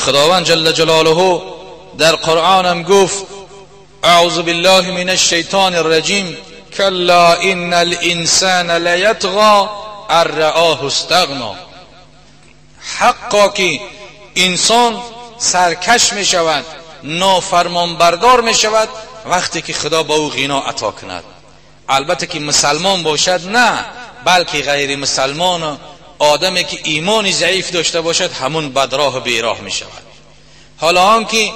خداوند جل جلاله در قرآن هم گفت: اعوذ بالله من الشیطان الرجیم، کلا ان الانسان لیطغی ان رآه استغنا. حقا که انسان سرکش می شود، نافرمانبردار می شود وقتی که خدا با او غنا عطا کند. البته که مسلمان باشد نه، بلکه غیر مسلمان، آدمی که ایمانی ضعیف داشته باشد، همون بدراه و بیراه می شود. حالا آنکه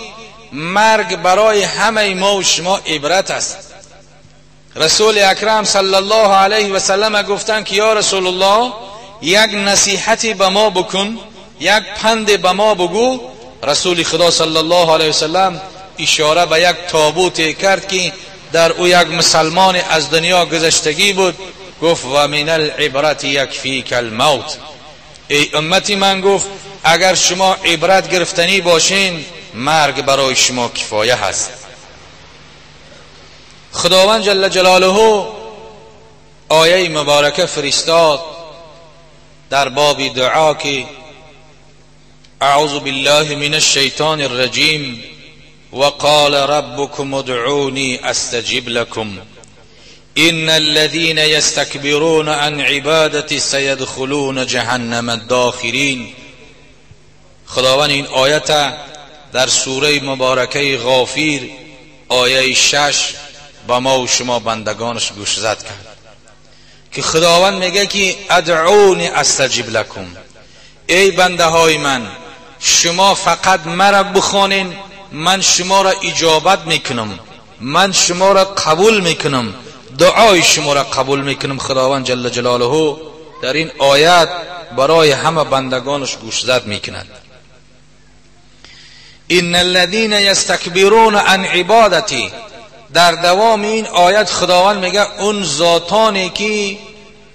مرگ برای همه ما و شما عبرت است. رسول اکرم صلی الله علیه و سلم گفتند که یا رسول الله، یک نصیحتی به ما بکن، یک پند به ما بگو. رسول خدا صلی الله علیه و سلم اشاره به یک تابوت کرد که در او یک مسلمان از دنیا گذشتگی بود. گفت: و من العبرت یکفیک الموت. ای امتی من، گفت، اگر شما عبرت گرفتنی باشین، مرگ برای شما کفایه هست. خداوند جل جلاله آیه مبارکه فرستاد در باب دعا که اعوذ بالله من الشیطان الرجیم، وقال ربكم ادعوني استجب لكم ان الذين يستكبرون عن عبادتي سيدخلون جهنم داخرین. خداوند این آیت در سوره مبارکه غافیر آیه 6 با ما و شما بندگانش گوشزد کرد که خداوند میگه که ادعوني استجب لكم، ای بنده های من، شما فقط مرا بخوانین، من شما را اجابت میکنم، من شما را قبول میکنم، دعای شما را قبول میکنم. خداوند جل جلاله در این آیت برای همه بندگانش گوشزد میکند. ان الذين يستكبرون عن عبادتي. در دوام این آیت خداوند میگه اون ذاتانی که،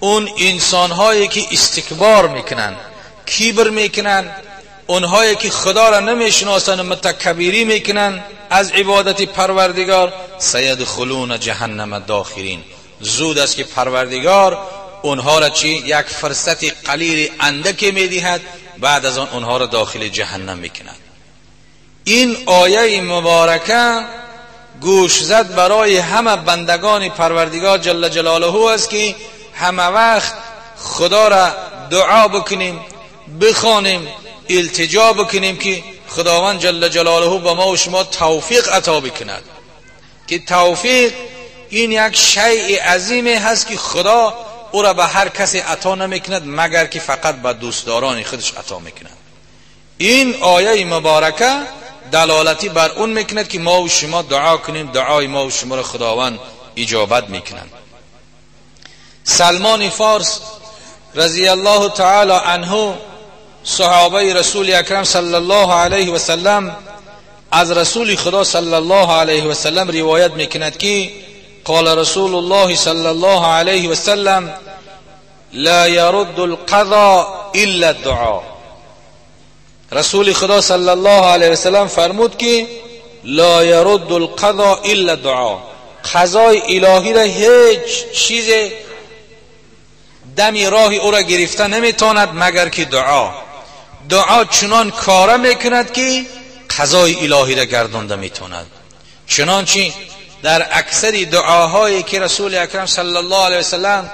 اون انسانهایی که استکبار میکنن، کبر میکنن، اونهایی که خدا را نمیشناسن و متکبری میکنن از عبادت پروردگار، سیدخلون جهنم داخرین. زود است که پروردگار اونها را چی؟ یک فرصت قلیل اندک میدهد، بعد از آن اونها را داخل جهنم میکند. این آیه مبارکه گوش زد برای همه بندگان پروردگار جل جلاله است که همه وقت خدا را دعا بکنیم، بخوانیم، التجا بکنیم که خداوند جل جلاله به ما و شما توفیق عطا بکند، که توفیق این یک شیء عظیمی هست که خدا او را به هر کسی عطا نمیکند، مگر که فقط به دوستداران خودش عطا میکند. این آیه مبارکه دلالتی بر اون میکند که ما و شما دعا کنیم، دعای ما و شما را خداوند اجابت میکند. سلمان فارس رضی الله تعالی عنه، صحابه رسول اکرم صلی الله علیه و سلم، از رسول خدا صلی الله علیه و سلم روایت میکند که قال رسول الله صلی الله علیه و سلم: لا يرد القضاء الا الدعاء. رسول خدا صلی الله علیه و سلم فرمود که لا يرد القضاء الا الدعاء، قضای الهی را هیچ چیز دمی راه او را گرفته نمیتواند مگر که دعا. دعا چنان کاره میکند که قضای الهی را گردانده میتواند. چنانچه در اکثر دعاهایی که رسول اکرم صلی الله علیه وسلم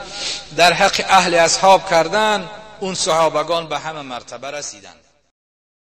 در حق اهل اصحاب کردن، اون صحابگان به همه مرتبه رسیدند.